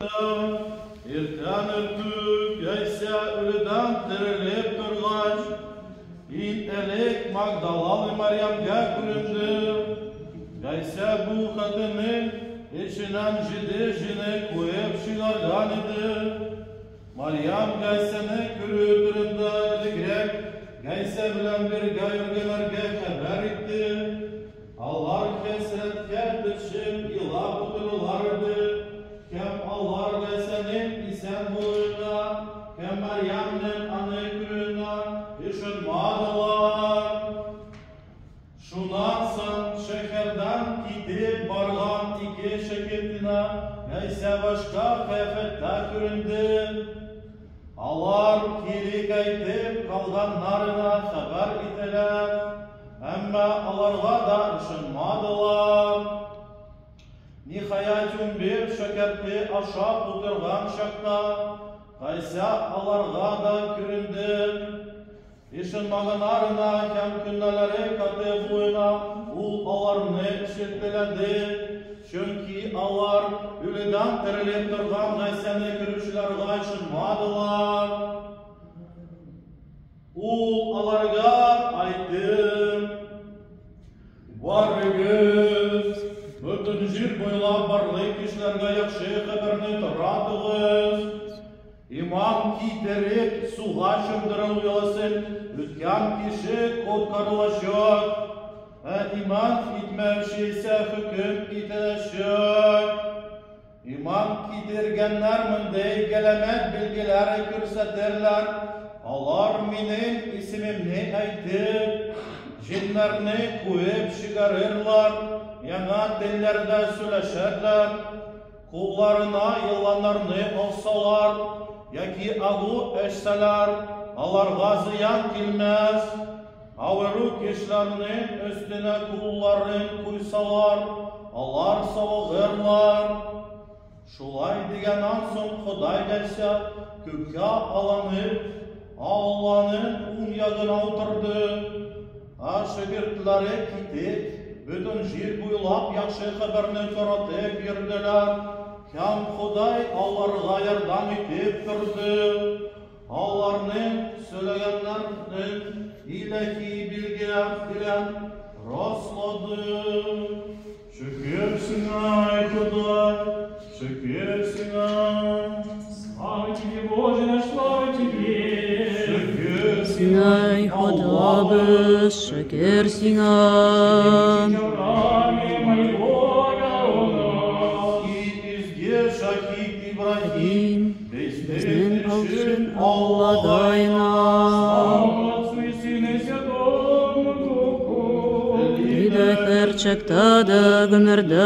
Иртән иртүк Гайсә үледән терелеп торгач, иң элек Магдалалы Марьямгә күренде. Гайсә бу хатынның эченнән җиде җене куып чыгарган иде. Марьям Гайсәне күрү турында элегрәк Гайсә белән бергә йөргәннәргә хәбәр итте. Алар хәсрәткә төшеп елап утыралар иде. Һәм алар Гайсәнең исән булуына һәм Марьямның аны күрүенә ышанмадылар. Шуннан соң шәһәрдән китеп барган ике шәкертенә Гайсә башка кыяфәттә күренде. Алар кире кайтып калганнарына хәбәр ителәр, әмма аларга да ышанмадылар. Ниһаять, 11 шәкерте ашап утырган чакта Гайсә аларга да күренде. Ышанмаганнарына һәм күңелләре каты булуына ул аларны шелтәләде. Чөнки алар үледән терелеп торган Гайсәне күрүчеләргә ышанмадылар. Ул аларга әйтте: Барыгыз, бөтен җир буйлап барлык кешеләргә яхшы хәбәрне таратыгыз. Иман китереп, суга чумдыру йоласын үткән кеше коткарылачак, ә иман итмәүче исә хөкем ителәчәк. Иман китергәннәр мондый галәмәт билгеләре күрсәтерләр. Алар минем исемемне әйтеп, җеннәрне куып чыгарырлар, яңа телләрдә сөйләшерләр. Кулларына еланнарны алсалар яки агу эчсәләр, аларга зыян килмәс. Авыру кешеләрнең өстенә кулларын куйсалар, алар савыгырлар. Шулай дигәннән соң Ходай Гайсә күккә алынып, Алланың уң ягына утырды. Ә шәкертләре китеп, бөтен җир буйлап яхшы хәбәрне таратып йөрделәр. Һәм Ходай аларга ярдәм итеп торды. Аларның сөйләгәннәрен илаһи билгеләр белән раслады. Шөкер сиңа, ай Ходай, шөкер сиңа. Слава тебе, Боже наш, слава тебе. Шөкер сиңа, Сиңа, Ходабыз, шөкер сиңа. Аврааме моего И изге шәһит Ибраһим, Безнең безнең өчен өчен Алладайна. Алладайна. Слава Отцу и Сыну и Святому Духу. Иде һәрчакта да гомердә.